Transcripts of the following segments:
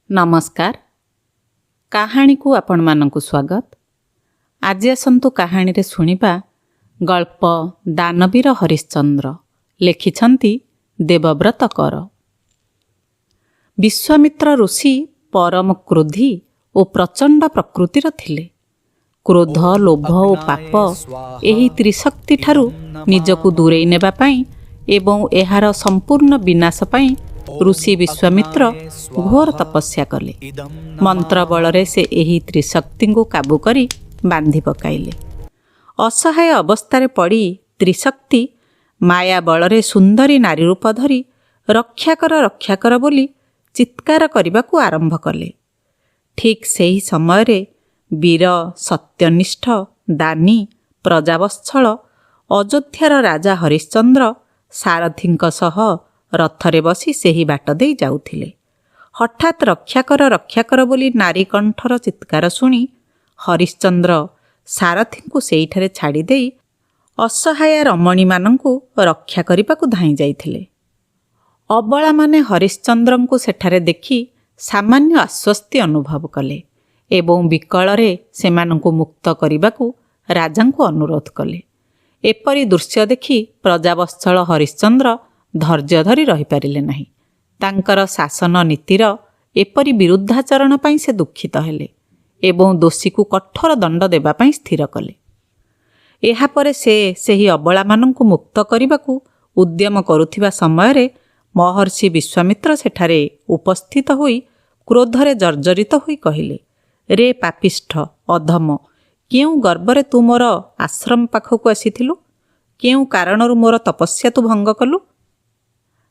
ନମସ୍କାର, କାହାଣୀକୁ ଆପଣମାନଙ୍କୁ ସ୍ୱାଗତ। ଆଜି ଆସନ୍ତୁ କାହାଣୀରେ ଶୁଣିବା ଗଳ୍ପ ଦାନବୀର ହରିଶ୍ଚନ୍ଦ୍ର, ଲେଖିଛନ୍ତି ଦେବବ୍ରତ କର। ବିଶ୍ୱାମିତ୍ର ଋଷି ପରମ କ୍ରୋଧୀ ଓ ପ୍ରଚଣ୍ଡ ପ୍ରକୃତିର ଥିଲେ। କ୍ରୋଧ, ଲୋଭ ଓ ପାପ ଏହି ତ୍ରିଶକ୍ତିଠାରୁ ନିଜକୁ ଦୂରେଇ ନେବା ପାଇଁ ଏବଂ ଏହାର ସମ୍ପୂର୍ଣ୍ଣ ବିନାଶ ପାଇଁ ଋଷି ବିଶ୍ୱାମିତ୍ର ଘୋର ତପସ୍ୟା କଲେ। ମନ୍ତ୍ର ବଳରେ ସେ ଏହି ତ୍ରିଶକ୍ତିଙ୍କୁ କାବୁ କରି ବାନ୍ଧି ପକାଇଲେ। ଅସହାୟ ଅବସ୍ଥାରେ ପଡ଼ି ତ୍ରିଶକ୍ତି ମାୟା ବଳରେ ସୁନ୍ଦରୀ ନାରୀ ରୂପ ଧରି ରକ୍ଷାକର, ରକ୍ଷାକର ବୋଲି ଚିତ୍କାର କରିବାକୁ ଆରମ୍ଭ କଲେ। ଠିକ୍ ସେହି ସମୟରେ ବୀର, ସତ୍ୟନିଷ୍ଠ, ଦାନୀ, ପ୍ରଜାବତ୍ସଳ ଅଯୋଧ୍ୟାର ରାଜା ହରିଶ୍ଚନ୍ଦ୍ର ସାରଥୀଙ୍କ ସହ ରଥରେ ବସି ସେହି ବାଟ ଦେଇ ଯାଉଥିଲେ। ହଠାତ୍ ରକ୍ଷାକର, ରକ୍ଷାକର ବୋଲି ନାରୀ କଣ୍ଠର ଚିତ୍କାର ଶୁଣି ହରିଶ୍ଚନ୍ଦ୍ର ସାରଥୀଙ୍କୁ ସେଇଠାରେ ଛାଡ଼ିଦେଇ ଅସହାୟ ରମଣୀମାନଙ୍କୁ ରକ୍ଷା କରିବାକୁ ଧାଇଁ ଯାଇଥିଲେ। ଅବଳାମାନେ ହରିଶ୍ଚନ୍ଦ୍ରଙ୍କୁ ସେଠାରେ ଦେଖି ସାମାନ୍ୟ ଆଶ୍ୱସ୍ତି ଅନୁଭବ କଲେ ଏବଂ ବିକଳରେ ସେମାନଙ୍କୁ ମୁକ୍ତ କରିବାକୁ ରାଜାଙ୍କୁ ଅନୁରୋଧ କଲେ। ଏପରି ଦୃଶ୍ୟ ଦେଖି ପ୍ରଜାବତ୍ସଳ ହରିଶ୍ଚନ୍ଦ୍ର ଧୈର୍ଯ୍ୟ ଧରି ରହିପାରିଲେ ନାହିଁ। ତାଙ୍କର ଶାସନ ନୀତିର ଏପରି ବିରୁଦ୍ଧାଚରଣ ପାଇଁ ସେ ଦୁଃଖିତ ହେଲେ ଏବଂ ଦୋଷୀକୁ କଠୋର ଦଣ୍ଡ ଦେବା ପାଇଁ ସ୍ଥିର କଲେ। ଏହାପରେ ସେ ସେହି ଅବଳାମାନଙ୍କୁ ମୁକ୍ତ କରିବାକୁ ଉଦ୍ୟମ କରୁଥିବା ସମୟରେ ମହର୍ଷି ବିଶ୍ୱାମିତ୍ର ସେଠାରେ ଉପସ୍ଥିତ ହୋଇ କ୍ରୋଧରେ ଜର୍ଜରିତ ହୋଇ କହିଲେ, ରେ ପାପିଷ୍ଠ ଅଧମ, କେଉଁ ଗର୍ବରେ ତୁ ମୋର ଆଶ୍ରମ ପାଖକୁ ଆସିଥିଲୁ? କେଉଁ କାରଣରୁ ମୋର ତପସ୍ୟା ତୁ ଭଙ୍ଗ କଲୁ?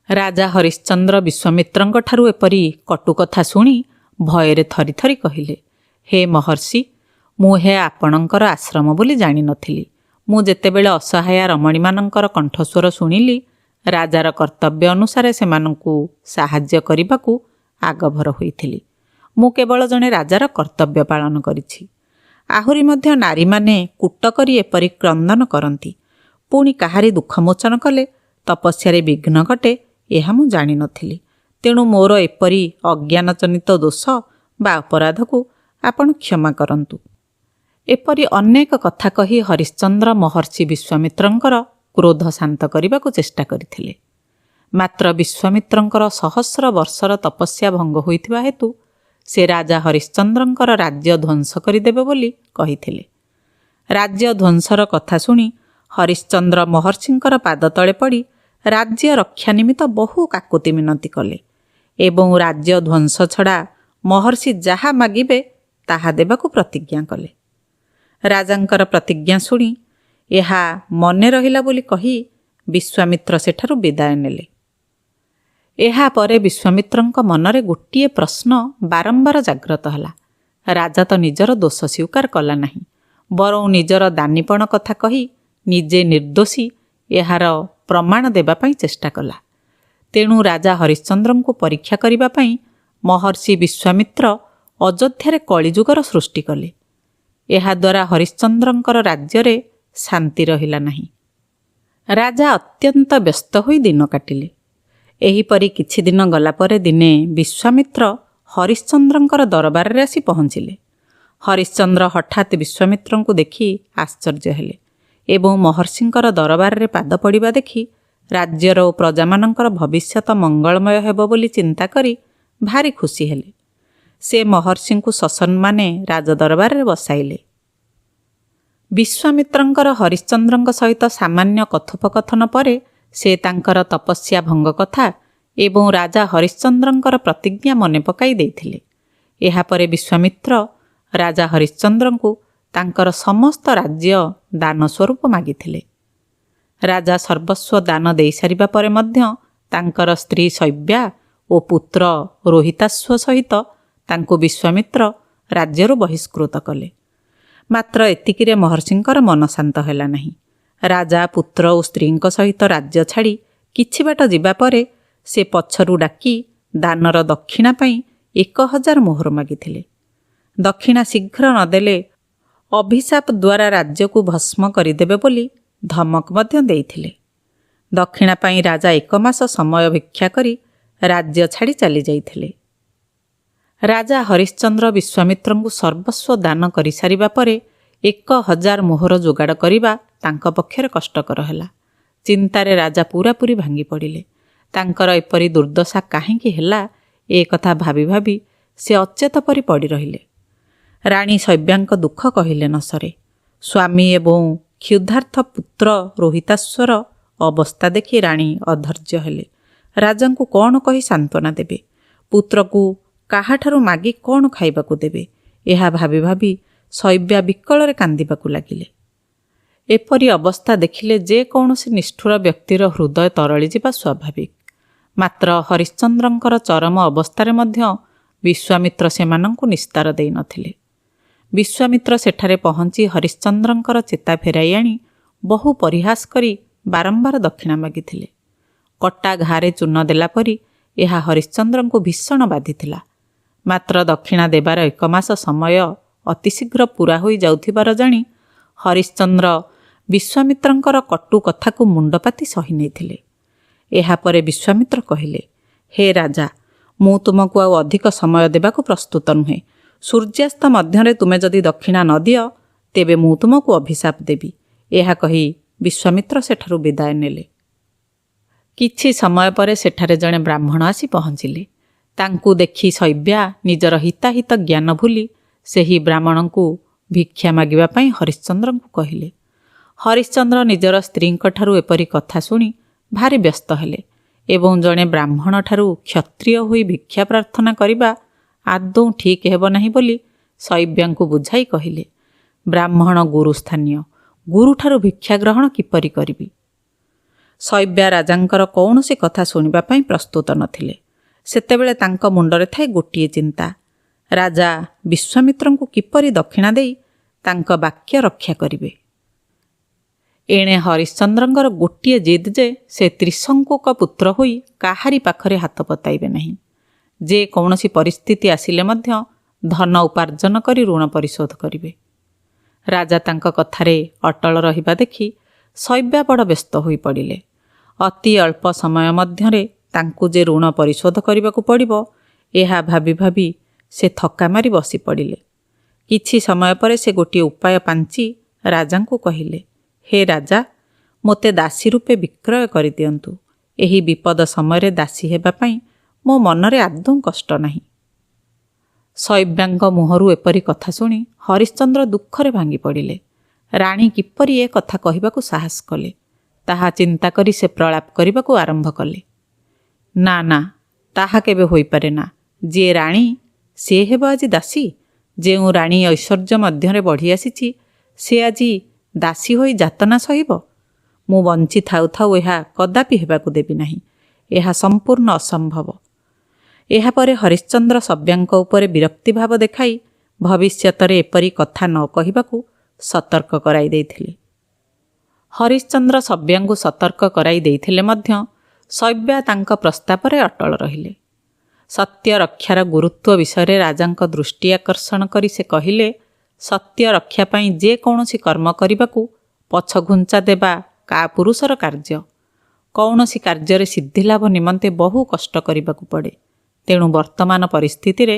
ରାଜା ହରିଶ୍ଚନ୍ଦ୍ର ବିଶ୍ୱାମିତ୍ରଙ୍କ ଠାରୁ ଏପରି କଟୁ କଥା ଶୁଣି ଭୟରେ ଥରି ଥରି କହିଲେ, ହେ ମହର୍ଷି, ମୁଁ ଏହା ଆପଣଙ୍କର ଆଶ୍ରମ ବୋଲି ଜାଣିନଥିଲି। ମୁଁ ଯେତେବେଳେ ଅସହାୟ ରମଣୀମାନଙ୍କର କଣ୍ଠସ୍ୱର ଶୁଣିଲି, ରାଜାର କର୍ତ୍ତବ୍ୟ ଅନୁସାରେ ସେମାନଙ୍କୁ ସାହାଯ୍ୟ କରିବାକୁ ଆଗଭର ହୋଇଥିଲି। ମୁଁ କେବଳ ଜଣେ ରାଜାର କର୍ତ୍ତବ୍ୟ ପାଳନ କରିଛି। ଆହୁରି ମଧ୍ୟ ନାରୀମାନେ କୂଟ କରି ଏପରି କ୍ରନ୍ଦନ କରନ୍ତି, ପୁଣି କାହାରି ଦୁଃଖ ମୋଚନ କଲେ ତପସ୍ୟାରେ ବିଘ୍ନ ଘଟେ, ଏହା ମୁଁ ଜାଣିନଥିଲି। ତେଣୁ ମୋର ଏପରି ଅଜ୍ଞାନଜନିତ ଦୋଷ ବା ଅପରାଧକୁ ଆପଣ କ୍ଷମା କରନ୍ତୁ। ଏପରି ଅନେକ କଥା କହି ହରିଶ୍ଚନ୍ଦ୍ର ମହର୍ଷି ବିଶ୍ୱାମିତ୍ରଙ୍କର କ୍ରୋଧ ଶାନ୍ତ କରିବାକୁ ଚେଷ୍ଟା କରିଥିଲେ। ମାତ୍ର ବିଶ୍ୱାମିତ୍ରଙ୍କର ସହସ୍ର ବର୍ଷର ତପସ୍ୟା ଭଙ୍ଗ ହୋଇଥିବା ହେତୁ ସେ ରାଜା ହରିଶ୍ଚନ୍ଦ୍ରଙ୍କର ରାଜ୍ୟ ଧ୍ୱଂସ କରିଦେବେ ବୋଲି କହିଥିଲେ। ରାଜ୍ୟ ଧ୍ୱଂସର କଥା ଶୁଣି ହରିଶ୍ଚନ୍ଦ୍ର ମହର୍ଷିଙ୍କର ପାଦ ତଳେ ପଡ଼ି ରାଜ୍ୟ ରକ୍ଷା ନିମିତ୍ତ ବହୁ କାକୁତି ମିନତି କଲେ ଏବଂ ରାଜ୍ୟ ଧ୍ୱଂସ ଛଡ଼ା ମହର୍ଷି ଯାହା ମାଗିବେ ତାହା ଦେବାକୁ ପ୍ରତିଜ୍ଞା କଲେ। ରାଜାଙ୍କର ପ୍ରତିଜ୍ଞା ଶୁଣି ଏହା ମନେ ରହିଲା ବୋଲି କହି ବିଶ୍ୱାମିତ୍ର ସେଠାରୁ ବିଦାୟ ନେଲେ। ଏହାପରେ ବିଶ୍ୱାମିତ୍ରଙ୍କ ମନରେ ଗୋଟିଏ ପ୍ରଶ୍ନ ବାରମ୍ବାର ଜାଗ୍ରତ ହେଲା। ରାଜା ତ ନିଜର ଦୋଷ ସ୍ୱୀକାର କଲା ନାହିଁ, ବରଂ ନିଜର ଦାନୀପଣ କଥା କହି ନିଜେ ନିର୍ଦ୍ଦୋଷୀ ଏହାର ପ୍ରମାଣ ଦେବା ପାଇଁ ଚେଷ୍ଟା କଲା। ତେଣୁ ରାଜା ହରିଶ୍ଚନ୍ଦ୍ରଙ୍କୁ ପରୀକ୍ଷା କରିବା ପାଇଁ ମହର୍ଷି ବିଶ୍ୱାମିତ୍ର ଅଯୋଧ୍ୟାରେ କଳିଯୁଗର ସୃଷ୍ଟି କଲେ। ଏହାଦ୍ୱାରା ହରିଶ୍ଚନ୍ଦ୍ରଙ୍କର ରାଜ୍ୟରେ ଶାନ୍ତି ରହିଲା ନାହିଁ। ରାଜା ଅତ୍ୟନ୍ତ ବ୍ୟସ୍ତ ହୋଇ ଦିନ କାଟିଲେ। ଏହିପରି କିଛି ଦିନ ଗଲା ପରେ ଦିନେ ବିଶ୍ୱାମିତ୍ର ହରିଶ୍ଚନ୍ଦ୍ରଙ୍କର ଦରବାରରେ ଆସି ପହଞ୍ଚିଲେ। ହରିଶ୍ଚନ୍ଦ୍ର ହଠାତ୍ ବିଶ୍ୱାମିତ୍ରଙ୍କୁ ଦେଖି ଆଶ୍ଚର୍ଯ୍ୟ ହେଲେ ଏବଂ ମହର୍ଷିଙ୍କର ଦରବାରରେ ପାଦ ପଡ଼ିବା ଦେଖି ରାଜ୍ୟର ଓ ପ୍ରଜାମାନଙ୍କର ଭବିଷ୍ୟତ ମଙ୍ଗଳମୟ ହେବ ବୋଲି ଚିନ୍ତା କରି ଭାରି ଖୁସି ହେଲେ। ସେ ମହର୍ଷିଙ୍କୁ ସସମ୍ମାନେ ରାଜଦରବାରରେ ବସାଇଲେ। ବିଶ୍ୱାମିତ୍ରଙ୍କର ହରିଶ୍ଚନ୍ଦ୍ରଙ୍କ ସହିତ ସାମାନ୍ୟ କଥୋପକଥନ ପରେ ସେ ତାଙ୍କର ତପସ୍ୟା ଭଙ୍ଗ କଥା ଏବଂ ରାଜା ହରିଶ୍ଚନ୍ଦ୍ରଙ୍କର ପ୍ରତିଜ୍ଞା ମନେ ପକାଇ ଦେଇଥିଲେ। ଏହାପରେ ବିଶ୍ୱାମିତ୍ର ରାଜା ହରିଶ୍ଚନ୍ଦ୍ରଙ୍କୁ ତାଙ୍କର ସମସ୍ତ ରାଜ୍ୟ ଦାନ ସ୍ୱରୂପ ମାଗିଥିଲେ। ରାଜା ସର୍ବସ୍ୱ ଦାନ ଦେଇସାରିବା ପରେ ମଧ୍ୟ ତାଙ୍କର ସ୍ତ୍ରୀ ଶୈବ୍ୟା ଓ ପୁତ୍ର ରୋହିତାଶ୍ୱ ସହିତ ତାଙ୍କୁ ବିଶ୍ୱାମିତ୍ର ରାଜ୍ୟରୁ ବହିଷ୍କୃତ କଲେ। ମାତ୍ର ଏତିକିରେ ମହର୍ଷିଙ୍କର ମନ ଶାନ୍ତ ହେଲା ନାହିଁ। ରାଜା ପୁତ୍ର ଓ ସ୍ତ୍ରୀଙ୍କ ସହିତ ରାଜ୍ୟ ଛାଡ଼ି କିଛି ବାଟ ଯିବା ପରେ ସେ ପଛରୁ ଡାକି ଦାନର ଦକ୍ଷିଣା ପାଇଁ 1000 ମୋହର ମାଗିଥିଲେ। ଦକ୍ଷିଣା ଶୀଘ୍ର ନଦେଲେ ଅଭିଶାପ ଦ୍ୱାରା ରାଜ୍ୟକୁ ଭସ୍ମ କରିଦେବେ ବୋଲି ଧମକ ମଧ୍ୟ ଦେଇଥିଲେ। ଦକ୍ଷିଣା ପାଇଁ ରାଜା 1 ମାସ ସମୟ ଭିକ୍ଷା କରି ରାଜ୍ୟ ଛାଡ଼ି ଚାଲି ଯାଇଥିଲେ। ରାଜା ହରିଶ୍ଚନ୍ଦ୍ର ବିଶ୍ୱାମିତ୍ରଙ୍କୁ ସର୍ବସ୍ୱ ଦାନ କରିସାରିବା ପରେ 1000 ମୋହର ଯୋଗାଡ଼ କରିବା ତାଙ୍କ ପକ୍ଷରେ କଷ୍ଟକର ହେଲା। ଚିନ୍ତାରେ ରାଜା ପୂରାପୂରି ଭାଙ୍ଗି ପଡ଼ିଲେ। ତାଙ୍କର ଏପରି ଦୁର୍ଦ୍ଦଶା କାହିଁକି ହେଲା, ଏ କଥା ଭାବି ଭାବି ସେ ଅଚେତ ପରି ପଡ଼ି ରହିଲେ। ରାଣୀ ଶୈବ୍ୟାଙ୍କ ଦୁଃଖ କହିଲେ ନ ସରେ। ସ୍ୱାମୀ ଏବଂ କ୍ଷୁଧାର୍ଥ ପୁତ୍ର ରୋହିତାଶ୍ୱର ଅବସ୍ଥା ଦେଖି ରାଣୀ ଅଧୈର୍ଯ୍ୟ ହେଲେ। ରାଜାଙ୍କୁ କ'ଣ କହି ସାନ୍ତ୍ୱନା ଦେବେ, ପୁତ୍ରକୁ କାହାଠାରୁ ମାଗି କ'ଣ ଖାଇବାକୁ ଦେବେ, ଏହା ଭାବି ଭାବି ଶୈବ୍ୟା ବିକଳରେ କାନ୍ଦିବାକୁ ଲାଗିଲେ। ଏପରି ଅବସ୍ଥା ଦେଖିଲେ ଯେକୌଣସି ନିଷ୍ଠୁର ବ୍ୟକ୍ତିର ହୃଦୟ ତରଳିଯିବା ସ୍ୱାଭାବିକ। ମାତ୍ର ହରିଶ୍ଚନ୍ଦ୍ରଙ୍କର ଚରମ ଅବସ୍ଥାରେ ମଧ୍ୟ ବିଶ୍ୱାମିତ୍ର ସେମାନଙ୍କୁ ନିସ୍ତାର ଦେଇନଥିଲେ। ବିଶ୍ୱାମିତ୍ର ସେଠାରେ ପହଞ୍ଚି ହରିଶ୍ଚନ୍ଦ୍ରଙ୍କର ଚେତା ଫେରାଇ ଆଣି ବହୁ ପରିହାସ କରି ବାରମ୍ବାର ଦକ୍ଷିଣା ମାଗିଥିଲେ। କଟା ଘାରେ ଚୂନ ଦେଲା ପରି ଏହା ହରିଶ୍ଚନ୍ଦ୍ରଙ୍କୁ ଭୀଷଣ ବାଧିଥିଲା। ମାତ୍ର ଦକ୍ଷିଣା ଦେବାର 1 ମାସ ସମୟ ଅତିଶୀଘ୍ର ପୂରା ହୋଇ ଯାଉଥିବାର ଜାଣି ହରିଶ୍ଚନ୍ଦ୍ର ବିଶ୍ୱାମିତ୍ରଙ୍କର କଟୁ କଥାକୁ ମୁଣ୍ଡପାତି ସହି ନେଇଥିଲେ। ଏହାପରେ ବିଶ୍ୱାମିତ୍ର କହିଲେ, ହେ ରାଜା, ମୁଁ ତୁମକୁ ଆଉ ଅଧିକ ସମୟ ଦେବାକୁ ପ୍ରସ୍ତୁତ ନୁହେଁ। ସୂର୍ଯ୍ୟାସ୍ତ ମଧ୍ୟରେ ତୁମେ ଯଦି ଦକ୍ଷିଣା ନ ଦିଅ, ତେବେ ମୁଁ ତୁମକୁ ଅଭିଶାପ ଦେବି। ଏହା କହି ବିଶ୍ୱାମିତ୍ର ସେଠାରୁ ବିଦାୟ ନେଲେ। କିଛି ସମୟ ପରେ ସେଠାରେ ଜଣେ ବ୍ରାହ୍ମଣ ଆସି ପହଞ୍ଚିଲେ। ତାଙ୍କୁ ଦେଖି ଶୈବ୍ୟା ନିଜର ହିତାହିତ ଜ୍ଞାନ ଭୁଲି ସେହି ବ୍ରାହ୍ମଣଙ୍କୁ ଭିକ୍ଷା ମାଗିବା ପାଇଁ ହରିଶ୍ଚନ୍ଦ୍ରଙ୍କୁ କହିଲେ। ହରିଶ୍ଚନ୍ଦ୍ର ନିଜର ସ୍ତ୍ରୀଙ୍କଠାରୁ ଏପରି କଥା ଶୁଣି ଭାରି ବ୍ୟସ୍ତ ହେଲେ ଏବଂ ଜଣେ ବ୍ରାହ୍ମଣଠାରୁ କ୍ଷତ୍ରିୟ ହୋଇ ଭିକ୍ଷା ପ୍ରାର୍ଥନା କରିବା ଆଦୌ ଠିକ୍ ହେବ ନାହିଁ ବୋଲି ଶୈବ୍ୟାଙ୍କୁ ବୁଝାଇ କହିଲେ, ବ୍ରାହ୍ମଣ ଗୁରୁସ୍ଥାନୀୟ, ଗୁରୁଠାରୁ ଭିକ୍ଷା ଗ୍ରହଣ କିପରି କରିବି? ଶୈବ୍ୟା ରାଜାଙ୍କର କୌଣସି କଥା ଶୁଣିବା ପାଇଁ ପ୍ରସ୍ତୁତ ନଥିଲେ। ସେତେବେଳେ ତାଙ୍କ ମୁଣ୍ଡରେ ଥାଏ ଗୋଟିଏ ଚିନ୍ତା, ରାଜା ବିଶ୍ୱାମିତ୍ରଙ୍କୁ କିପରି ଦକ୍ଷିଣା ଦେଇ ତାଙ୍କ ବାକ୍ୟ ରକ୍ଷା କରିବେ। ଏଣେ ହରିଶ୍ଚନ୍ଦ୍ରଙ୍କର ଗୋଟିଏ ଜିଦ୍ ଯେ ସେ ତ୍ରିଶଙ୍କୁକ ପୁତ୍ର ହୋଇ କାହାରି ପାଖରେ ହାତ ପତାଇବେ ନାହିଁ। ଯେ କୌଣସି ପରିସ୍ଥିତି ଆସିଲେ ମଧ୍ୟ ଧନ ଉପାର୍ଜନ କରି ଋଣ ପରିଶୋଧ କରିବେ। ରାଜା ତାଙ୍କ କଥାରେ ଅଟଳ ରହିବା ଦେଖି ଶୈବ୍ୟା ବଡ଼ ବ୍ୟସ୍ତ ହୋଇପଡ଼ିଲେ। ଅତି ଅଳ୍ପ ସମୟ ମଧ୍ୟରେ ତାଙ୍କୁ ଯେ ଋଣ ପରିଶୋଧ କରିବାକୁ ପଡ଼ିବ, ଏହା ଭାବି ଭାବି ସେ ଥକ୍କା ମାରି ବସି ପଡ଼ିଲେ। କିଛି ସମୟ ପରେ ସେ ଗୋଟିଏ ଉପାୟ ପାଞ୍ଚି ରାଜାଙ୍କୁ କହିଲେ, ହେ ରାଜା, ମୋତେ ଦାସୀ ରୂପେ ବିକ୍ରୟ କରିଦିଅନ୍ତୁ। ଏହି ବିପଦ ସମୟରେ ଦାସୀ ହେବା ପାଇଁ ମୋ ମନରେ ଆଦୌ କଷ୍ଟ ନାହିଁ। ଶୈବ୍ୟାଙ୍କ ମୁହଁରୁ ଏପରି କଥା ଶୁଣି ହରିଶ୍ଚନ୍ଦ୍ର ଦୁଃଖରେ ଭାଙ୍ଗି ପଡ଼ିଲେ। ରାଣୀ କିପରି ଏ କଥା କହିବାକୁ ସାହସ କଲେ, ତାହା ଚିନ୍ତା କରି ସେ ପ୍ରଳାପ କରିବାକୁ ଆରମ୍ଭ କଲେ। ନା ନା, ତାହା କେବେ ହୋଇପାରେ ନା। ଯିଏ ରାଣୀ ସିଏ ହେବ ଆଜି ଦାସୀ। ଯେଉଁ ରାଣୀ ଐଶ୍ୱର୍ଯ୍ୟ ମଧ୍ୟରେ ବଢ଼ି ଆସିଛି, ସେ ଆଜି ଦାସୀ ହୋଇ ଯାତନା ସହିବ। ମୁଁ ବଞ୍ଚି ଥାଉ ଥାଉ ଏହା କଦାପି ହେବାକୁ ଦେବି ନାହିଁ। ଏହା ସମ୍ପୂର୍ଣ୍ଣ ଅସମ୍ଭବ। ଏହାପରେ ହରିଶ୍ଚନ୍ଦ୍ର ସବ୍ୟାଙ୍କ ଉପରେ ବିରକ୍ତିଭାବ ଦେଖାଇ ଭବିଷ୍ୟତରେ ଏପରି କଥା ନ କହିବାକୁ ସତର୍କ କରାଇ ଦେଇଥିଲେ। ହରିଶ୍ଚନ୍ଦ୍ର ସବ୍ୟାଙ୍କୁ ସତର୍କ କରାଇ ଦେଇଥିଲେ ମଧ୍ୟ ଶୈବ୍ୟା ତାଙ୍କ ପ୍ରସ୍ତାବରେ ଅଟଳ ରହିଲେ। ସତ୍ୟ ରକ୍ଷାର ଗୁରୁତ୍ୱ ବିଷୟରେ ରାଜାଙ୍କ ଦୃଷ୍ଟି ଆକର୍ଷଣ କରି ସେ କହିଲେ, ସତ୍ୟ ରକ୍ଷା ପାଇଁ ଯେକୌଣସି କର୍ମ କରିବାକୁ ପଛଘୁଞ୍ଚା ଦେବା କାପୁରୁଷର କାର୍ଯ୍ୟ। କୌଣସି କାର୍ଯ୍ୟରେ ସିଦ୍ଧିଲାଭ ନିମନ୍ତେ ବହୁ କଷ୍ଟ କରିବାକୁ ପଡ଼େ। ତେଣୁ ବର୍ତ୍ତମାନ ପରିସ୍ଥିତିରେ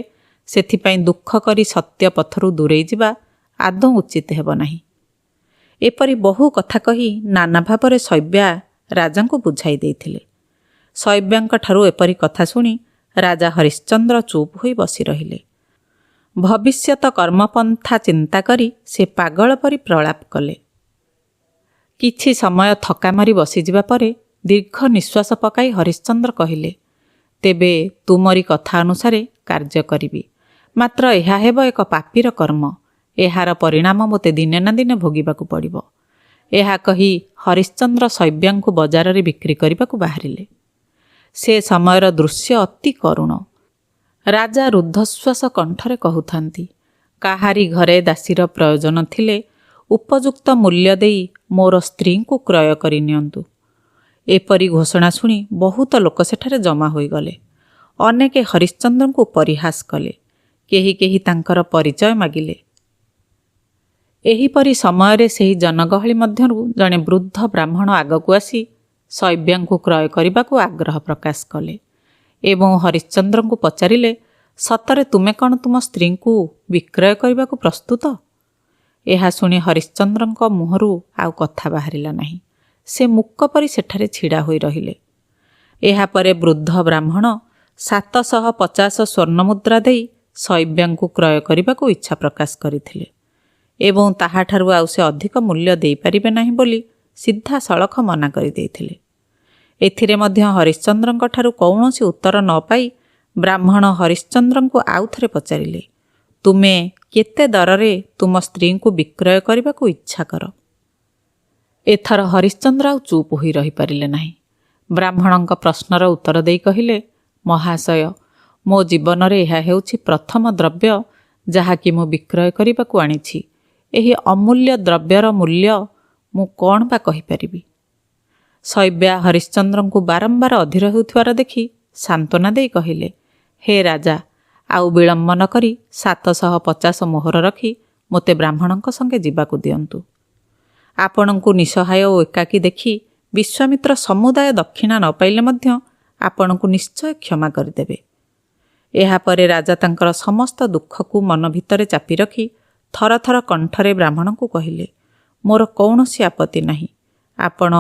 ସେଥିପାଇଁ ଦୁଃଖ କରି ସତ୍ୟ ପଥରୁ ଦୂରେଇ ଯିବା ଆଦୌ ଉଚିତ ହେବ ନାହିଁ। ଏପରି ବହୁ କଥା କହି ନାନା ଭାବରେ ଶୈବ୍ୟା ରାଜାଙ୍କୁ ବୁଝାଇ ଦେଇଥିଲେ। ଶୈବ୍ୟାଙ୍କ ଠାରୁ ଏପରି କଥା ଶୁଣି ରାଜା ହରିଶ୍ଚନ୍ଦ୍ର ଚୁପ୍ ହୋଇ ବସି ରହିଲେ। ଭବିଷ୍ୟତ କର୍ମପନ୍ଥା ଚିନ୍ତା କରି ସେ ପାଗଳ ପରି ପ୍ରଳାପ କଲେ। କିଛି ସମୟ ଥକା ମାରି ବସିଯିବା ପରେ ଦୀର୍ଘ ନିଶ୍ୱାସ ପକାଇ ହରିଶ୍ଚନ୍ଦ୍ର କହିଲେ, ତେବେ ତୁମରି କଥା ଅନୁସାରେ କାର୍ଯ୍ୟ କରିବି। ମାତ୍ର ଏହା ହେବ ଏକ ପାପୀର କର୍ମ। ଏହାର ପରିଣାମ ମୋତେ ଦିନେ ନା ଦିନେ ଭୋଗିବାକୁ ପଡ଼ିବ। ଏହା କହି ହରିଶ୍ଚନ୍ଦ୍ର ଶୈବ୍ୟାଙ୍କୁ ବଜାରରେ ବିକ୍ରି କରିବାକୁ ବାହାରିଲେ। ସେ ସମୟର ଦୃଶ୍ୟ ଅତି କରୁଣ। ରାଜା ରୁଦ୍ଧଶ୍ୱାସ କଣ୍ଠରେ କହୁଥାନ୍ତି, କାହାରି ଘରେ ଦାସୀର ପ୍ରୟୋଜନ ଥିଲେ ଉପଯୁକ୍ତ ମୂଲ୍ୟ ଦେଇ ମୋର ସ୍ତ୍ରୀଙ୍କୁ କ୍ରୟ କରି ନିଅନ୍ତୁ। ଏପରି ଘୋଷଣା ଶୁଣି ବହୁତ ଲୋକ ସେଠାରେ ଜମା ହୋଇଗଲେ। ଅନେକେ ହରିଶ୍ଚନ୍ଦ୍ରଙ୍କୁ ପରିହାସ କଲେ। କେହି କେହି ତାଙ୍କର ପରିଚୟ ମାଗିଲେ। ଏହିପରି ସମୟରେ ସେହି ଜନଗହଳି ମଧ୍ୟରୁ ଜଣେ ବୃଦ୍ଧ ବ୍ରାହ୍ମଣ ଆଗକୁ ଆସି ଶୈବ୍ୟାଙ୍କୁ କ୍ରୟ କରିବାକୁ ଆଗ୍ରହ ପ୍ରକାଶ କଲେ ଏବଂ ହରିଶ୍ଚନ୍ଦ୍ରଙ୍କୁ ପଚାରିଲେ, ସତରେ ତୁମେ କ'ଣ ତୁମ ସ୍ତ୍ରୀଙ୍କୁ ବିକ୍ରୟ କରିବାକୁ ପ୍ରସ୍ତୁତ? ଏହା ଶୁଣି ହରିଶ୍ଚନ୍ଦ୍ରଙ୍କ ମୁହଁରୁ ଆଉ କଥା ବାହାରିଲା ନାହିଁ। ସେ ମୂକ ପରି ସେଠାରେ ଛିଡ଼ା ହୋଇ ରହିଲେ। ଏହାପରେ ବୃଦ୍ଧ ବ୍ରାହ୍ମଣ 750 ସ୍ୱର୍ଣ୍ଣମୁଦ୍ରା ଦେଇ ଶୈବ୍ୟାଙ୍କୁ କ୍ରୟ କରିବାକୁ ଇଚ୍ଛା ପ୍ରକାଶ କରିଥିଲେ ଏବଂ ତାହାଠାରୁ ଆଉ ସେ ଅଧିକ ମୂଲ୍ୟ ଦେଇପାରିବେ ନାହିଁ ବୋଲି ସିଧାସଳଖ ମନା କରିଦେଇଥିଲେ। ଏଥିରେ ମଧ୍ୟ ହରିଶ୍ଚନ୍ଦ୍ରଙ୍କ ଠାରୁ କୌଣସି ଉତ୍ତର ନ ପାଇ ବ୍ରାହ୍ମଣ ହରିଶ୍ଚନ୍ଦ୍ରଙ୍କୁ ଆଉ ଥରେ ପଚାରିଲେ, ତୁମେ କେତେ ଦରରେ ତୁମ ସ୍ତ୍ରୀଙ୍କୁ ବିକ୍ରୟ କରିବାକୁ ଇଚ୍ଛା କର? ଏଥର ହରିଶ୍ଚନ୍ଦ୍ର ଆଉ ଚୁପ୍ ହୋଇ ରହିପାରିଲେ ନାହିଁ। ବ୍ରାହ୍ମଣଙ୍କ ପ୍ରଶ୍ନର ଉତ୍ତର ଦେଇ କହିଲେ, ମହାଶୟ, ମୋ ଜୀବନରେ ଏହା ହେଉଛି ପ୍ରଥମ ଦ୍ରବ୍ୟ ଯାହାକି ମୁଁ ବିକ୍ରୟ କରିବାକୁ ଆଣିଛି। ଏହି ଅମୂଲ୍ୟ ଦ୍ରବ୍ୟର ମୂଲ୍ୟ ମୁଁ କ'ଣ ବା କହିପାରିବି? ଶୈବ୍ୟା ହରିଶ୍ଚନ୍ଦ୍ରଙ୍କୁ ବାରମ୍ବାର ଅଧୀର ହେଉଥିବାର ଦେଖି ସାନ୍ତ୍ୱନା ଦେଇ କହିଲେ, ହେ ରାଜା, ଆଉ ବିଳମ୍ବ ନ କରି 750 ମୋହର ରଖି ମୋତେ ବ୍ରାହ୍ମଣଙ୍କ ସଙ୍ଗେ ଯିବାକୁ ଦିଅନ୍ତୁ। ଆପଣଙ୍କୁ ନିଃସହାୟ ଓ ଏକାକୀ ଦେଖି ବିଶ୍ୱାମିତ୍ର ସମୁଦାୟ ଦକ୍ଷିଣା ନ ପାଇଲେ ମଧ୍ୟ ଆପଣଙ୍କୁ ନିଶ୍ଚୟ କ୍ଷମା କରିଦେବେ। ଏହାପରେ ରାଜା ତାଙ୍କର ସମସ୍ତ ଦୁଃଖକୁ ମନ ଭିତରେ ଚାପି ରଖି ଥରଥର କଣ୍ଠରେ ବ୍ରାହ୍ମଣଙ୍କୁ କହିଲେ, ମୋର କୌଣସି ଆପତ୍ତି ନାହିଁ, ଆପଣ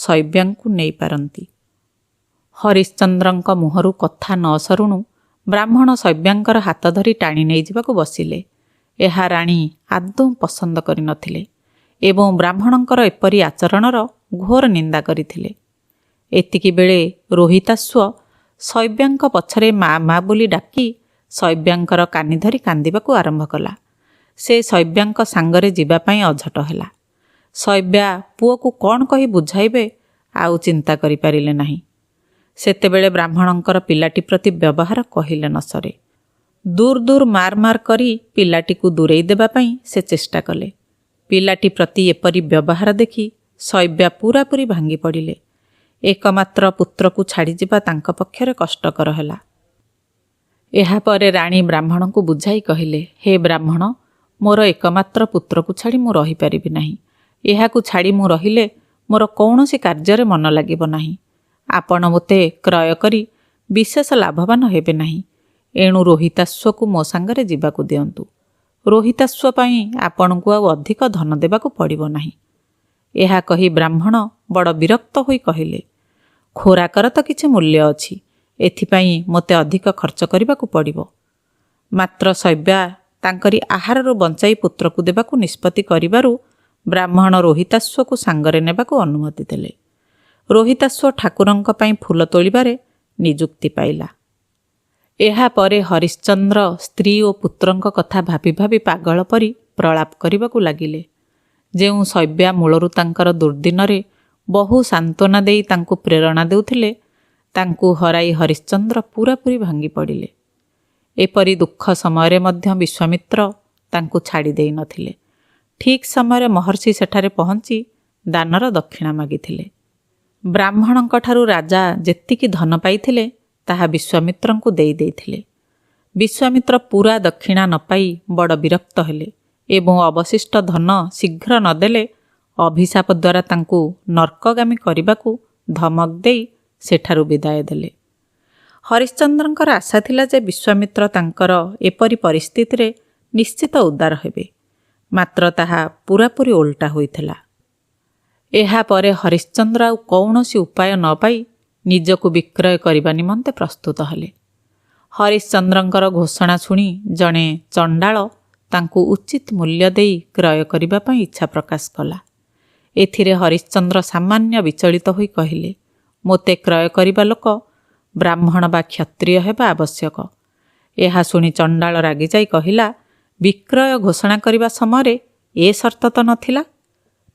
ଶୈବ୍ୟାଙ୍କୁ ନେଇପାରନ୍ତି। ହରିଶ୍ଚନ୍ଦ୍ରଙ୍କ ମୁହଁରୁ କଥା ନ ସରୁଣୁ ବ୍ରାହ୍ମଣ ଶୈବ୍ୟାଙ୍କର ହାତ ଧରି ଟାଣି ନେଇଯିବାକୁ ବସିଲେ। ଏହା ରାଣୀ ଆଦୌ ପସନ୍ଦ କରିନଥିଲେ ଏବଂ ବ୍ରାହ୍ମଣଙ୍କର ଏପରି ଆଚରଣର ଘୋର ନିନ୍ଦା କରିଥିଲେ। ଏତିକି ବେଳେ ରୋହିତାଶ୍ୱ ଶୈବ୍ୟାଙ୍କ ପଛରେ ମା ମା ବୋଲି ଡାକି ଶୈବ୍ୟାଙ୍କର କାନି ଧରି କାନ୍ଦିବାକୁ ଆରମ୍ଭ କଲା। ସେ ଶୈବ୍ୟାଙ୍କ ସାଙ୍ଗରେ ଯିବା ପାଇଁ ଅଝଟ ହେଲା। ଶୈବ୍ୟା ପୁଅକୁ କ'ଣ କହି ବୁଝାଇବେ ଆଉ ଚିନ୍ତା କରିପାରିଲେ ନାହିଁ। ସେତେବେଳେ ବ୍ରାହ୍ମଣଙ୍କର ପିଲାଟି ପ୍ରତି ବ୍ୟବହାର କହିଲେ ନ ସରେ। ଦୂର ଦୂର ମାର ମାର କରି ପିଲାଟିକୁ ଦୂରେଇ ଦେବା ପାଇଁ ସେ ଚେଷ୍ଟା କଲେ। ପିଲାଟି ପ୍ରତି ଏପରି ବ୍ୟବହାର ଦେଖି ଶୈବ୍ୟା ପୂରାପୂରି ଭାଙ୍ଗି ପଡ଼ିଲେ। ଏକମାତ୍ର ପୁତ୍ରକୁ ଛାଡ଼ିଯିବା ତାଙ୍କ ପକ୍ଷରେ କଷ୍ଟକର ହେଲା। ଏହାପରେ ରାଣୀ ବ୍ରାହ୍ମଣଙ୍କୁ ବୁଝାଇ କହିଲେ, ହେ ବ୍ରାହ୍ମଣ, ମୋର ଏକମାତ୍ର ପୁତ୍ରକୁ ଛାଡ଼ି ମୁଁ ରହିପାରିବି ନାହିଁ। ଏହାକୁ ଛାଡ଼ି ମୁଁ ରହିଲେ ମୋର କୌଣସି କାର୍ଯ୍ୟରେ ମନ ଲାଗିବ ନାହିଁ। ଆପଣ ମୋତେ କ୍ରୟ କରି ବିଶେଷ ଲାଭବାନ ହେବେ ନାହିଁ। ଏଣୁ ରୋହିତାଶ୍ୱକୁ ମୋ ସାଙ୍ଗରେ ଯିବାକୁ ଦିଅନ୍ତୁ। ରୋହିତାଶ୍ୱ ପାଇଁ ଆପଣଙ୍କୁ ଆଉ ଅଧିକ ଧନ ଦେବାକୁ ପଡ଼ିବ ନାହିଁ। ଏହା କହି ବ୍ରାହ୍ମଣ ବଡ଼ ବିରକ୍ତ ହୋଇ କହିଲେ, ଖୋରାକର ତ କିଛି ମୂଲ୍ୟ ଅଛି, ଏଥିପାଇଁ ମୋତେ ଅଧିକ ଖର୍ଚ୍ଚ କରିବାକୁ ପଡ଼ିବ। ମାତ୍ର ଶୈବ୍ୟା ତାଙ୍କରି ଆହାରରୁ ବଞ୍ଚାଇ ପୁତ୍ରକୁ ଦେବାକୁ ନିଷ୍ପତ୍ତି କରିବାରୁ ବ୍ରାହ୍ମଣ ରୋହିତାଶ୍ୱକୁ ସାଙ୍ଗରେ ନେବାକୁ ଅନୁମତି ଦେଲେ। ରୋହିତାଶ୍ୱ ଠାକୁରଙ୍କ ପାଇଁ ଫୁଲ ତୋଳିବାରେ ନିଯୁକ୍ତି ପାଇଲା। ଏହାପରେ ହରିଶ୍ଚନ୍ଦ୍ର ସ୍ତ୍ରୀ ଓ ପୁତ୍ରଙ୍କ କଥା ଭାବି ଭାବି ପାଗଳ ପରି ପ୍ରଳାପ କରିବାକୁ ଲାଗିଲେ। ଯେଉଁ ଶୈବ୍ୟା ମୂଳରୁ ତାଙ୍କର ଦୁର୍ଦିନରେ ବହୁ ସାନ୍ତ୍ୱନା ଦେଇ ତାଙ୍କୁ ପ୍ରେରଣା ଦେଉଥିଲେ, ତାଙ୍କୁ ହରାଇ ହରିଶ୍ଚନ୍ଦ୍ର ପୂରାପୂରି ଭାଙ୍ଗି ପଡ଼ିଲେ। ଏପରି ଦୁଃଖ ସମୟରେ ମଧ୍ୟ ବିଶ୍ୱାମିତ୍ର ତାଙ୍କୁ ଛାଡ଼ି ଦେଇନଥିଲେ। ଠିକ୍ ସମୟରେ ମହର୍ଷି ସେଠାରେ ପହଞ୍ଚି ଦାନର ଦକ୍ଷିଣା ମାଗିଥିଲେ। ବ୍ରାହ୍ମଣଙ୍କଠାରୁ ରାଜା ଯେତିକି ଧନ ପାଇଥିଲେ ତାହା ବିଶ୍ୱାମିତ୍ରଙ୍କୁ ଦେଇ ଦେଇଥିଲେ। ବିଶ୍ୱାମିତ୍ର ପୂରା ଦକ୍ଷିଣା ନ ପାଇ ବଡ଼ ବିରକ୍ତ ହେଲେ ଏବଂ ଅବଶିଷ୍ଟ ଧନ ଶୀଘ୍ର ନଦେଲେ ଅଭିଶାପ ଦ୍ୱାରା ତାଙ୍କୁ ନର୍କଗାମୀ କରିବାକୁ ଧମକ ଦେଇ ସେଠାରୁ ବିଦାୟ ଦେଲେ। ହରିଶ୍ଚନ୍ଦ୍ରଙ୍କର ଆଶା ଥିଲା ଯେ ବିଶ୍ୱାମିତ୍ର ତାଙ୍କର ଏପରି ପରିସ୍ଥିତିରେ ନିଶ୍ଚିତ ଉଦ୍ଧାର ହେବେ, ମାତ୍ର ତାହା ପୂରାପୂରି ଓଲଟା ହୋଇଥିଲା। ଏହାପରେ ହରିଶ୍ଚନ୍ଦ୍ର ଆଉ କୌଣସି ଉପାୟ ନ ପାଇ ନିଜକୁ ବିକ୍ରୟ କରିବା ନିମନ୍ତେ ପ୍ରସ୍ତୁତ ହେଲେ। ହରିଶ୍ଚନ୍ଦ୍ରଙ୍କର ଘୋଷଣା ଶୁଣି ଜଣେ ଚଣ୍ଡାଳ ତାଙ୍କୁ ଉଚିତ ମୂଲ୍ୟ ଦେଇ କ୍ରୟ କରିବା ପାଇଁ ଇଚ୍ଛା ପ୍ରକାଶ କଲା। ଏଥିରେ ହରିଶ୍ଚନ୍ଦ୍ର ସାମାନ୍ୟ ବିଚଳିତ ହୋଇ କହିଲେ, ମୋତେ କ୍ରୟ କରିବା ଲୋକ ବ୍ରାହ୍ମଣ ବା କ୍ଷତ୍ରିୟ ହେବା ଆବଶ୍ୟକ। ଏହା ଶୁଣି ଚଣ୍ଡାଳ ରାଗିଯାଇ କହିଲା, ବିକ୍ରୟ ଘୋଷଣା କରିବା ସମୟରେ ଏ ସର୍ତ୍ତ ତ ନଥିଲା,